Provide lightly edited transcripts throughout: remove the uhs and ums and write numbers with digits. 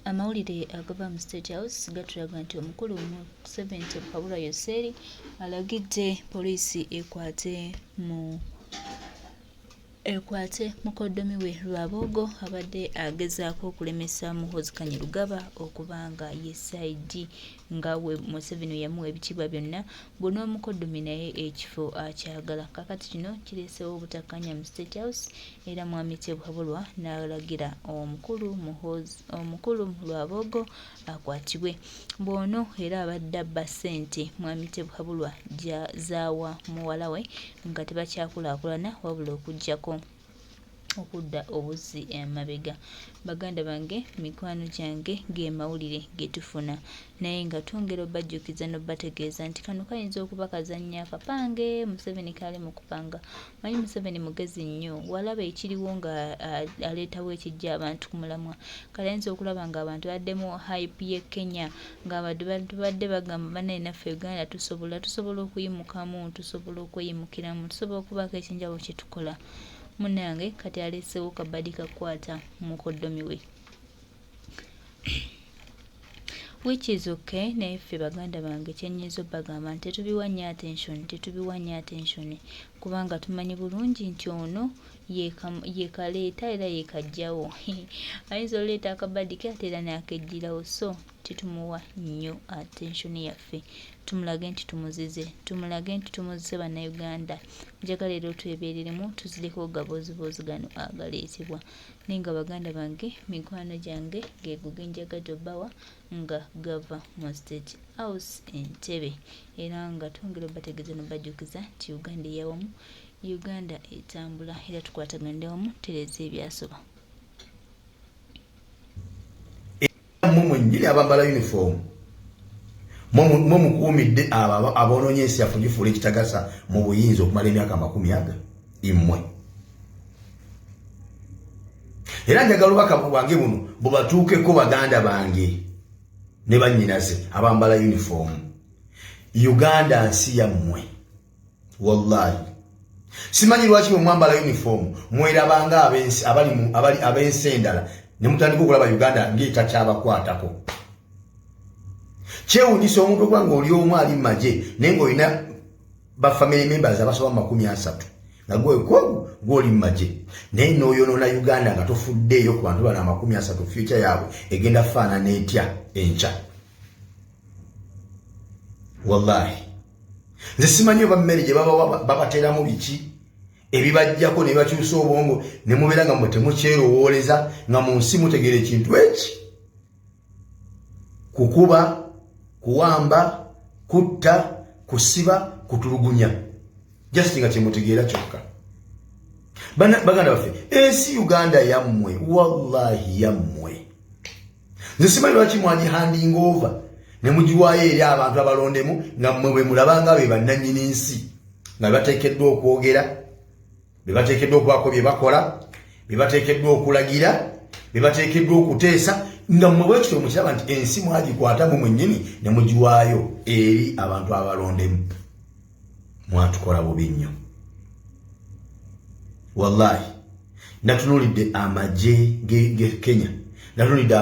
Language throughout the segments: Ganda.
Amawulire agava mu State House gatulaga nti omukulu Museveni Tebuhaburwa Yoseri alagidde poliisi ekwate mu ekwate mukoddomi we Rwabwogo abadde agezaako okulemesa Muhoozi Kainerugaba okuba nga ye CID nga we Museveni we yamuwa ebitiibwa byonna mbu n'omukoddomi naye ekifo akyagala. Kaakati kino kireeseewo obutakkaanya mu State House era Mwami Tebuhaburwa n'alagira omukulu Muhoozi omukulu Rwabwogo akwatibwe. Mbu ono era abadde abba ssente Mwami Tebuhaburwa z'awa muwala we nga tebakyakulaakulana wabula okuggyako okudda obuzzi emabega. Baganda bange, mikwano gyange, ge mawulire ge tufuna naye nga twongera obajjukiza n'obategeeza nti kano kayinza okuba kazannyo akapange Museveni kaali mu kupanga. Manyi Museveni mugezi nnyo, walaba ekiriwo nga aleetawo ekijja abantu ku mulamwa. Kale ayinza okulaba nga abantu baddemu hype y'e Kenya nga abantu badde bagamba banaye naffe Uganda tusobola, tusobola okuyimukamu, tusobola okweyimukiramu, tusobola okubaako ekyenjawulo kye tukola. Munnange kati aleeseewo kabadi kakwata mukoddomi we. Which is okay naye ffe baganda bange kyenyinza obagamba nti tetubiwa nnyo attention, tetubiwa nnyo attention kubanga tumanyi bulungi nti ono yekaleeta era yekajjawo. Ayinza oleeta akabadi ke ate era n'akejjirawo so tetumuwa nnyo attention yaffe. Tumulage nti tumuzize, tumulage nti tumuzize bannayuganda. Njagala era otwebeereremu tuzireko gabooziboozi gano agaleetebwa. Naye nga baganda bange, mikwano gyange, geego ge njagadde obbawa nga gava mu State House Entebbe. Era nga twongera obbategeeza n'obbajjukiza nti Uganda eyawamu, Uganda etambula era tukwataganire wamu tutereeze ebyasoba. Mmwe mwennyini abambala yunifoomu mwe mukuumidde abo aboonoonye ensi yaffe gifuula ekitagasa mu buyinza okumala emyaka amakumi aga immwe. Era njagala obubaka bwange buno bubatuukeko baganda bange ne bannyinaze abambala yunifoomu. Uganda nsi yammwe. Wallahi simanyi lwaki bwe mwambala yunifoomu mwerabanga abali ab'ensi endala ne mutandika okulaba Uganda ng'etakyabakwatako. Kyewuunyisa omuntu okuba ng'oli omu ali mu magye naye ng'olina ba family members abasoba mu 30 nga gwe gw'oli mu magye naye n'oyonoona Uganda nga tofuddeeyo ku bantu bano 30, future yaabwe egenda faanana etya enkya? Wallahi nze simanyi oba mmere gye babawa babateeramu biki ebibajjako ne bakyusa obwongo ne mubeera nga mmwe temukyerowooleza nga mu nsi mutegeera ekintu eki kukuba, kuwamba, kutta, kusiba, kutulugunya, just nga kyemutegeera kyokka. Baganda baffe, ensi Uganda yammwe, wallahi yammwe. Nze simanyi lwaki mwagihandinga over ne mugiwaayo eri abantu abalondemu nga mmwe bwe mulabanga be bannannyini nsi, nga bebateekeddwa okwogera, bebateekeddwa okubaako bye bakola, bebateekeddwa okulagira, bebateekeddwa okuteesa, nga mmwe bwekityo mukiraba nti ensi mwagikwata mu mwennyini ne mugiwaayo eri abantu abalondemu. Mwatukola bubi nnyo wallahi. Natunuulidde amagye ge Kenya, natunuulidde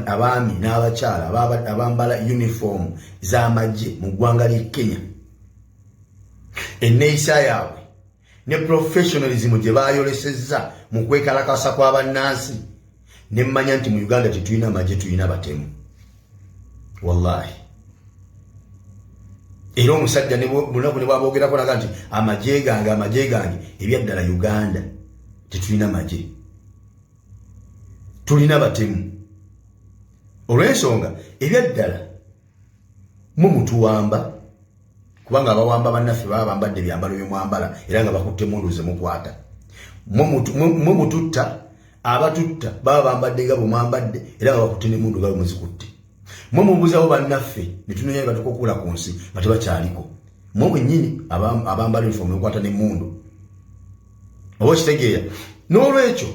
abaami n'abakyala abambala uniform z'amagye mu ggwanga ly'e Kenya, enneeyisa yaabwe ne professionalism gye baayolesezza mu kwekalakasa kw'abannansi, ne mmanya nti mu Uganda tetulina magye, tulina batemu wallahi. Era omusajja lunaku ne bwaboogerako naga nti amagye gange, amagye gange. Ebyaddala Uganda tetulina magye, tulina batemu. Olw'ensonga ebyaddala mwe mutuwamba, kubanga abawamba bannaffe baba bambadde ebyambalo byemwambala era nga bakutte mundu ze mukwata. Mwe mututta, abatutta baba bambadde nga bwe mwambadde era nga bakutte n'emmundu nga bwe muzikutte. Mwe mubuzawo bannaffe ne tunoonya batukukuula ku nsi nga tebakyaliko. Mwe mwennyini abambala uniform nemukwata n'emmundu, oba okitegeera? N'olwekyo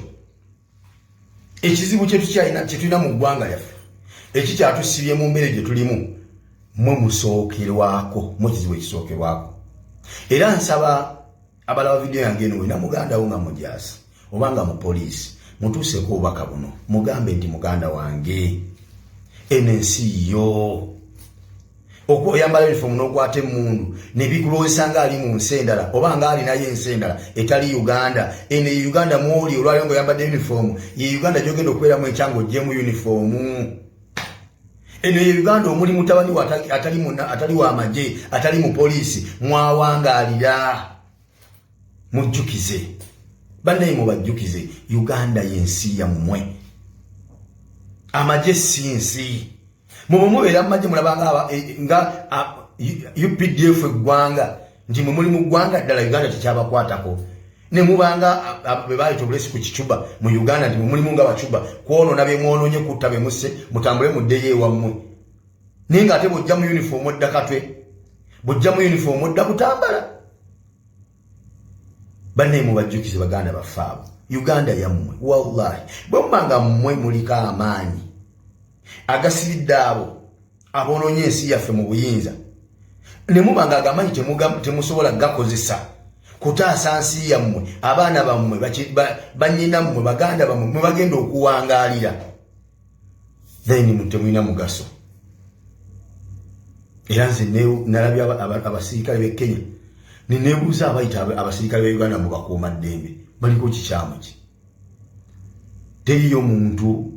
ekizibu kyetulina mu ggwanga lyaffe ekikyatusibye mu mbeera gye tulimu, mwe musookerwako, mwe kizibu ekisookerwako. Era nsaba abalaba vidiyo yange eno, wena muganda wo nga mujaasi oba nga mu poliisi, mutuuseeko obubaka buno, mugambe nti muganda wange. Eno ensi yo oyambala uniform n'okwata emmundu ne bikulowoozesa nga ali mu nsi endala oba nga alinayo ensi endala etali Uganda. Eno ye Uganda mwoli olwaliro ng'oyambadde uniform, ye Uganda gy'ogenda okubeeramu enkya ng'oggyemu uniform. Eno ye Uganda omuli mutabani we atali wa magye, atali mu poliisi, mwawangaalira. Mujjukize bannaye, mubajjukize, Uganda y'ensi yammwe. Amagye si nsi. Mwe mubeera mu magye mulaba nga UPDF eggwanga nti mwe muli mu ggwanga ddala, Uganda tekyabakwatako. Ne mubanga be bayita obulesi ku kicuba mu Uganda nti mwe mulimu nga bacuba kwonoona bye mwonoonye, kutta be musse, mutambule muddeyo ewammwe. Naye ng'ate bw'ojja mu uniform odda Katwe, bw'ojja mu uniform odda Butambala. Bannaye mubajjukize baganda baffe abo, Uganda yammwe. Wallahi bwe muba nga mmwe muliko amaanyi agasiridde abo aboonoonye ensi yaffe mu buyinza, ne muba nga agamanyi temusobola gakozesa kutaasa nsi yammwe, abaana bammwe, bannyina mmwe, baganda bammwe mwe bagenda okuwangaalira, then temulina mugaso. Era nze nalabye abasirikale b'e Kenya neneebuuza abayita abasirikale b'e Uganda mu bakuuma ddembe baliko kikyamu ki? Teriyo muntu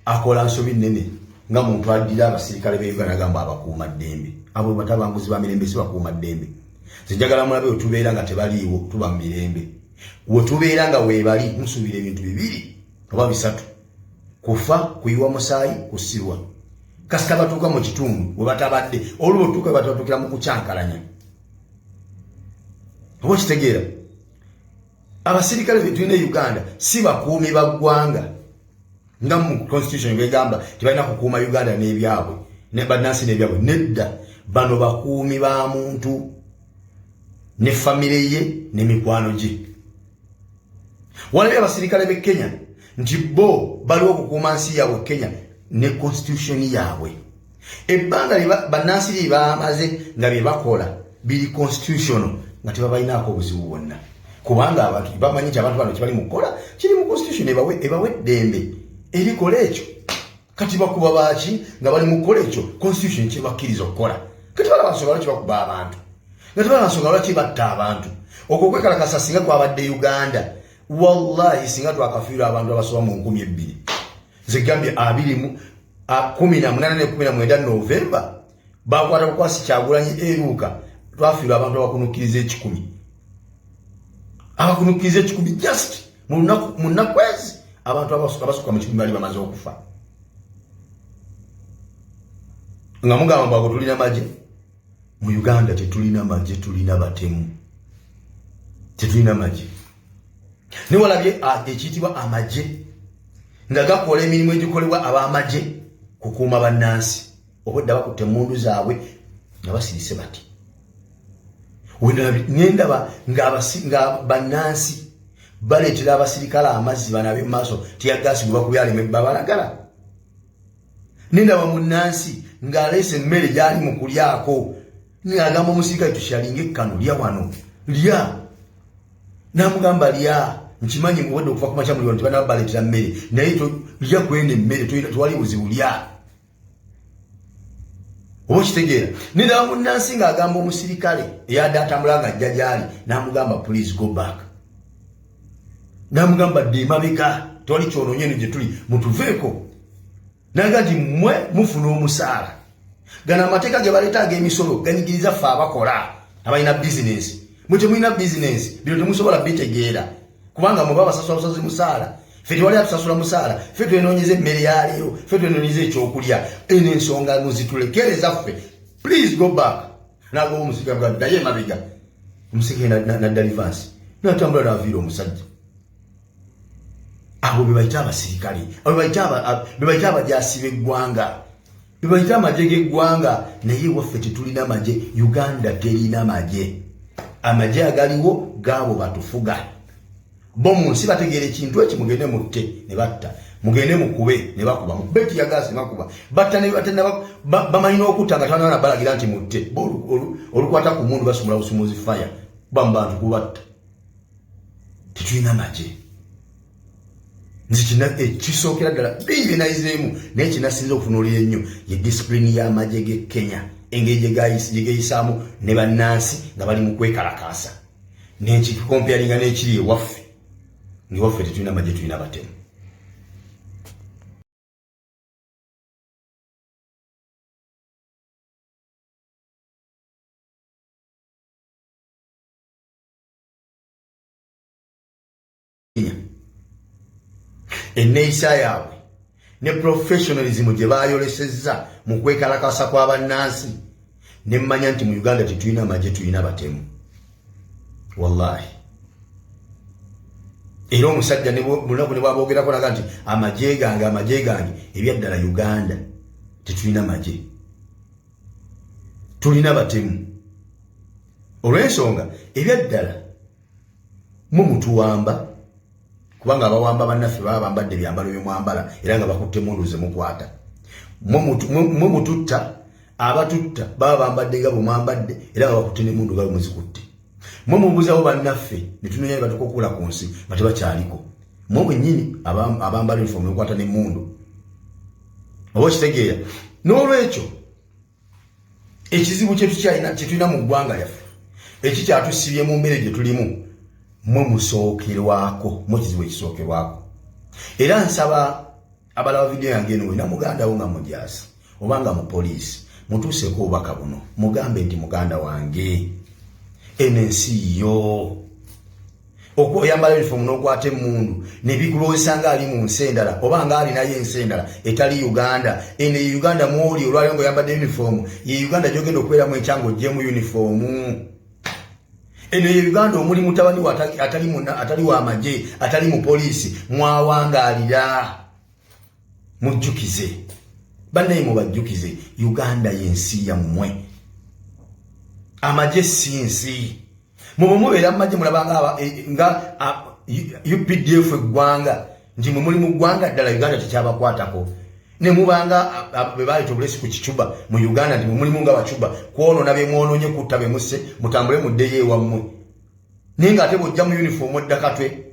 akola nsobi nnene nga muntu addira abasirikale b'e Uganda agamba abakuuma ddembe. Abo batabanguzi ba mirembe, si bakuuma ddembe. Nze njagala mulabe wetubeera nga tebaliiwo, tuba mu mirembe. Wetubeera nga weebali, musuubira ebintu bibiri oba bisatu: kufa, kuyiwa musaayi, kusirwa. Kasita batuuka mu kitundu we batabadde, oluba otuuka we batatuukira mu kukyankalanya. Oba okitegeera, abasirikale betulina e Uganda si bakuumi ba ggwanga nga mu constitution begamba tebalina kukuuma Uganda n'ebyabwe, bannansi n'ebyabwe. Nedda, bano bakuumi ba muntu ne famire ye n'emikwano gye. Walabye abasirikale b'e Kenya nti bo baliwo okukuuma nsi yaabwe Kenya ne constitution yaabwe. Ebbanga bannansi lye bamaze nga bye bakola biri constitutional, nga tebabalinaako obuzibu bwonna, kubanga abantu bamanyi nti abantu bano kibali mu kukola kiri mu constitution ebawe eddembe erikola ekyo. Kati bakuba baaki nga bali mu kukola ekyo constitution kyebakkiriza okukola? Kati balaba nsonga lwaki bakuba abantu, nga tebalaba nsonga lwaki batta abantu. Okwo okwekalakasa singa kwabadde Uganda, wallahi singa twakafiirwa abantu abasoba mu 2000. Nze gambye 2018 ne 19 Novemba bakwata bukwasi Kyagulanyi eruuka, twafiirwa abantu abakunukkiriza 100, abakunukkiriza 100. Just mu nnaku ezi abantu abasukka mu 100 bali bamaze okufa. Nga mugamba mbu ago tulina magye. Mu Uganda tetulina magye, tulina batemu, tetulina magye. Newalabye ekiyitibwa amagye nga gakola emirimu egikolebwa ab'amagye kukuuma bannansi. Obwedda bakutte emmundu zaabwe nga basirise bati. Nendaba nga bannansi baleetera abasirikale amazzi banabe mu maaso, tiyagaasi gwe bakubyalema babalagala. Nendaba munnansi ng'aleese emmere gy'ali mu kulyako, ng'agamba omusirikale, "Tukyalinga ekkano, lya wano, lya." Namugamba, "Lya, nkimanyi muwedde okuva ku makya muli wano, tebanaba baleetera mmere, naye lya kwenda emmere, tewali buzibu, lya." Oba okitegeera, nendaba munnansi ng'agamba omusirikale eyadde atambula nga ajja gy'ali, n'amugamba, "Please go back." N'amugamba, "Dde emabega, tewali kyonoonye eno gye tuli, mutuveeko." Naga nti mmwe mufuna omusaala, gano amateeka ge baleeta ag'emisolo ganyigiriza ffe abakola, abalina bizinesi. Mwe temulina bizinesi, bino temusobola bitegeera, kubanga mwe babasasula busazi musaala. Ffe tewali atusasula musaala, ffe twenoonyeza emmere ya leero, ffe twenoonyeza ekyokulya. Eno ensonga muzitulekereza ffe, please go back. Nagoba omusirikale ga ddayo emabega. Omusirikale nadda reverse, natambula naviira omusajja. Abo bebayita abasirikale, abo bebayita abajaasi b'eggwanga, bebayita amagye g'eggwanga. Naye waffe tetulina magye, Uganda terina magye. Amagye agaliwo gaabo batufuga bo mu nsi bategeera ekintu eki: mugende mutte, ne batta, mugende mukube, ne bakuba, mukube tiyagaasi, ne bakuba, batta ne bamanyi n'okutta nga tebanaba balagira nti mutte. Bo olukwata ku mundu basumula busumuzi, fire kuba mu bantu kubatta. Tetulina magye. Nze ekisookera ddala bingi bye nayizeemu, naye kinasinza okutunuulira ennyo ye disipulini y'amagye g'e Kenya, engeri gye geeyisaamu ne bannansi nga bali mu kwekalakaasa, nenkikompeyalinga n'ekiri ewaffe, ng'ewaffe tetulina magye, tulina batemu. Enneeyisa yaabwe ne professionalism gye baayolesezza mu kwekalakasa kwa bannansi, ne mmanya nti mu Uganda tetulina magye, tulina batemu, wallahi. Era omusajja lunaku ne bwaboogerako naga nti amagye gange, amagye gange. Ebyaddala Uganda tetulina magye, tulina batemu, olw'ensonga ebyaddala mwe mutuwamba, kubanga abawamba bannaffe baba bambadde byambalo byemwambala era nga bakutte mundu ze mukwata. Mwe mututta, abatutta baba bambadde nga bwemwambadde era nga bakutte nemundu nga bwemuzikutte. Mwe mubuzawo bannaffe ne tunoonya ne batukokuula ku nsi nga tebakyaliko. Mwe mwennyini abambala uniform nekwata nemundu, oba okitegeera? N'olwekyo ekizibu kyetulina mu ggwanga lyaffe ekikyatusibye mu mbeera gye tulimu, mwe musookerwako, mu kizibu ekisookerwako. Era nsaba abalaba vidiyo yange eno, wena muganda wo nga mujaasi oba nga mu poliisi, mutuuseeko obubaka buno, mugambe nti muganda wange, eno ensi yo. Oyambala uniform n'okwata emmundu nebikulowozesa nga ali mu nsi endala oba nga alinayo ensi endala etali Uganda. Eno ye Uganda mwoli olwaliro nga oyambadde uniform, ye Uganda gyogenda okubeeramu enkya ng'oggyemu uniform. Eno ye Uganda omuli mutabani atali wa magye, atali mu poliisi, mwawangaalira. Mujjukize bannaye, mubajjukize, Uganda yensi yammwe, amagye si nsi. Mwe mubeera mu magye mulaba nga UPDF eggwanga, nti mwe muli mu ggwanga ddala, Uganda tekyabakwatako. Ne mubanga be bayita obulesi ku kicuba mu Uganda, nti mwe mulimu nga bacuba kwonoona be mwonoonye, kutta be musse, mutambule muddeyo ewammwe. Naye ng'ate bw'ojja mu uniform odda Katwe,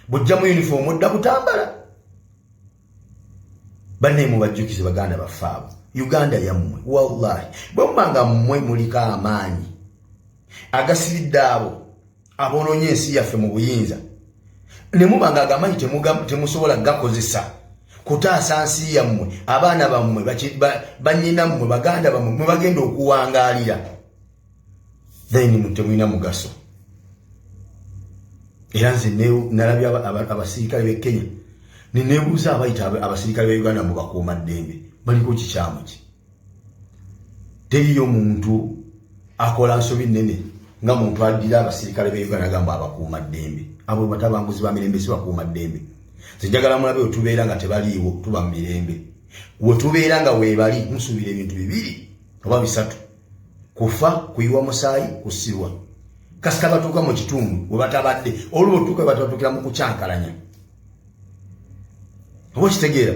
bw'ojja mu uniform odda Butambala. Bannaye, mubajjukize baganda baffe abo, Uganda yammwe, wallahi. Bwe muba nga mmwe muliko amaanyi agasiridde abo aboonoonye ensi yaffe mu buyinza, ne muba nga agamanyi temusobola gakozesa kutaasa nsi yammwe, abaana bammwe, bannyinammwe, baganda bammwe mwe bagenda okuwangaalira, then temulina mugaso. Era nze nalabye abasirikale b'e Kenya neneebuuza, abayita abasirikale ba Uganda mbu bakuuma ddembe, baliko kikyamu ki? Teriyo muntu akola nsobi nnene nga muntu addira abasirikale b'e Uganda agamba abakuuma ddembe. Abo batabanguzi ba mirembe, si bakuuma ddembe. Nze njagala mulabe, wetubeera nga tebaliiwo tuba mu mirembe, wetubeera nga weebali musuubira ebintu bibiri oba bisatu: kufa, kuyiwa musaayi, kusibwa. Kasita batuuka mu kitundu we batabadde, oluba otuuka we batatuukira mu kukyankalanya, oba okitegeera?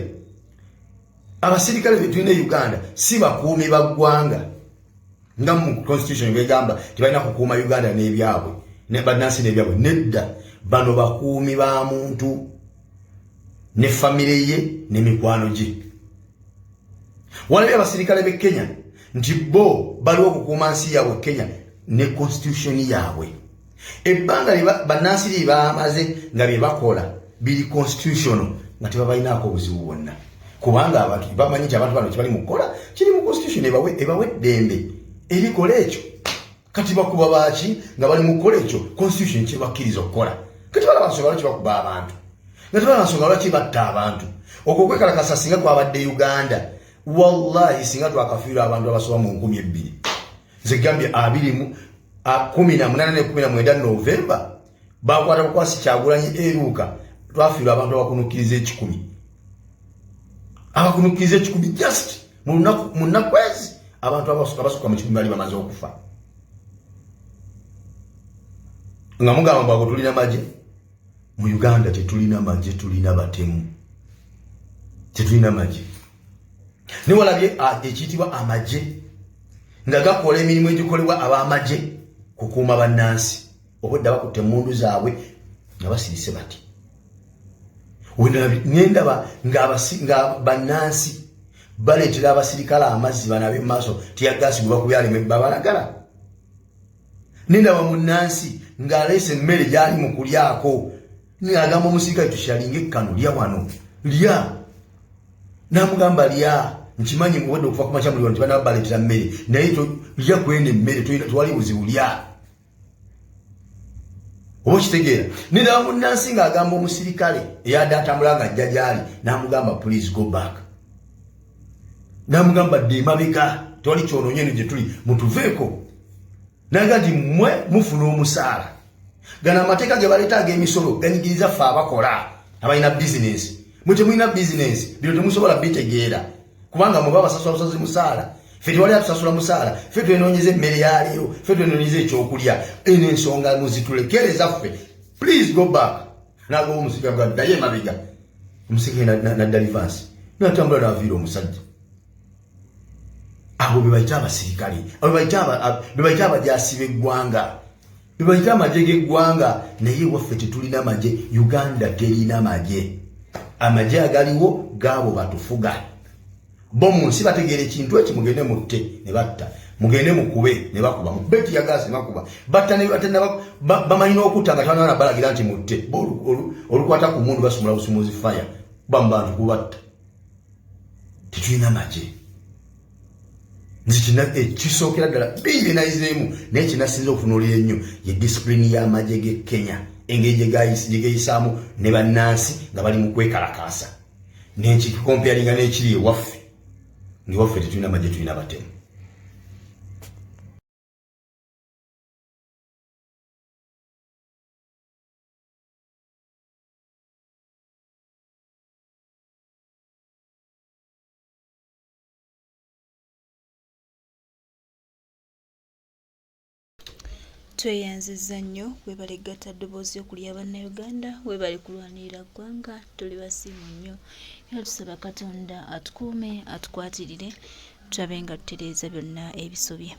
Abasirikale betulina e Uganda si bakuumi ba ggwanga nga mu constitution begamba tebalina kukuuma Uganda n'ebyabwe, bannansi n'ebyabwe. Nedda, bano bakuumi ba muntu ne famire ye n'emikwano gye. Walabye abasirikale b'e Kenya nti bo baliwo okukuuma nsi yaabwe Kenya ne constitution yaabwe. Ebbanga bannansi lye bamaze nga bye bakola biri constitutional, nga tebabalinaako obuzibu bwonna, kubanga abantu bamanyi nti abantu bano kibali mu kukola kiri mu constitution ebawe eddembe erikola ekyo. Kati bakuba baaki nga bali mu kukola ekyo constitution kyebakkiriza okukola? Kati balaba nsonga lwaki bakuba abantu, nga tebalaba nsonga lwaki batta abantu. Okwo okwekalakasa singa kwabadde Uganda, wallahi singa twakafiirwa abantu abasoba mu 2000. Nze gambye 2018 ne 19 Novemba bakwata bukwasi Kyagulanyi eruuka, twafiirwa abantu abakunukkiriza 100, abakunukkiriza 100 just mu nnaku ezi. Abantu abasukka mu 100 bali bamaze okufa, nga mugamba mbwago tulina magye. Mu Uganda tetulina magye, tulina batemu, tetulina magye. Niwalabye ekiyitibwa amagye nga gakola emirimu egikolebwa ab'amagye, kukuuma bannansi. Obwedda bakutte emmundu zaabwe nga basirise bati. Nendaba nga bannansi baleetera abasirikale amazzi banabe mu maaso, tiyagaasi gwe bakubyaleme babalagala. Nendaba munnansi ng'aleese emmere gy'ali mu kulyako, agamba omusirikale, "Tukyalinga ekkano, lya wano, lya." Namugamba, "Lya, nkimanyi muwedde okuva ku makya muli wano, tebanaba baleetera mmere, naye lya kweno emmere, tewali buzibu, lya." Oba okitegeera? Nendaba munnansi ng'agamba omusirikale eyadde atambula nga ajja gy'ali, n'amugamba, "Please go back." N'amugamba, "Dde emabega, tewali kyonoonye eno gye tuli, mutuveeko." Naga nti, "Mmwe mufuna omusaala, gano amateeka ge baleeta ag'emisolo ganyigiriza ffe abakola, abalina bizinensi. Mwe temulina bizinensi, bino temusobola bitegeera kubanga mwe babasasula busazi musaala. Ffe tewali atusasula musaala, ffe twenoonyeza emmere ya leero, ffe twenoonyeza ekyokulya. Eno ensonga muzitulekereza ffe, please go back." Nagoba omusirikale, ddayo emabega. Omusirikale nadda reverse, natambula naviira omusajja. Abo bebayita abasirikale, abo bebayita abajasi b'eggwanga, bebayita amagye g'eggwanga. Naye waffe tetulina magye, Uganda terina magye. Amagye agaliwo gaabo batufuga bo mu nsi, bategeera ekintu eki, mugende mutte ne batta, mugende mukube ne bakuba, mukube tiyagaasi ne bakuba, batta ne bamanyi n'okutta nga tebanaba balagira nti mutte. Bo olukwata ku mundu basumula busumuzi, fire kuba mu bantu kubatta. Tetulina magye. Nze ekisookera ddala bingi byenayizeemu, naye kyenasinza okutunuulira ennyo ye disipulini y'amagye g'e Kenya, engeri gye geeyisaamu ne bannansi nga bali mu kwekalakaasa, nenkicomparinga n'ekiri ewaffe. Ngewaffe tetulina magye, tulina batemu. Tweyanziza nnyo, webale gatta ddoboozi okulya Bannayuganda, webale kulwanirira ggwanga, tuli basiimu nnyo era tusaba Katonda atukuume, atukwatirire, tulabe nga tutereeza byonna ebisobye.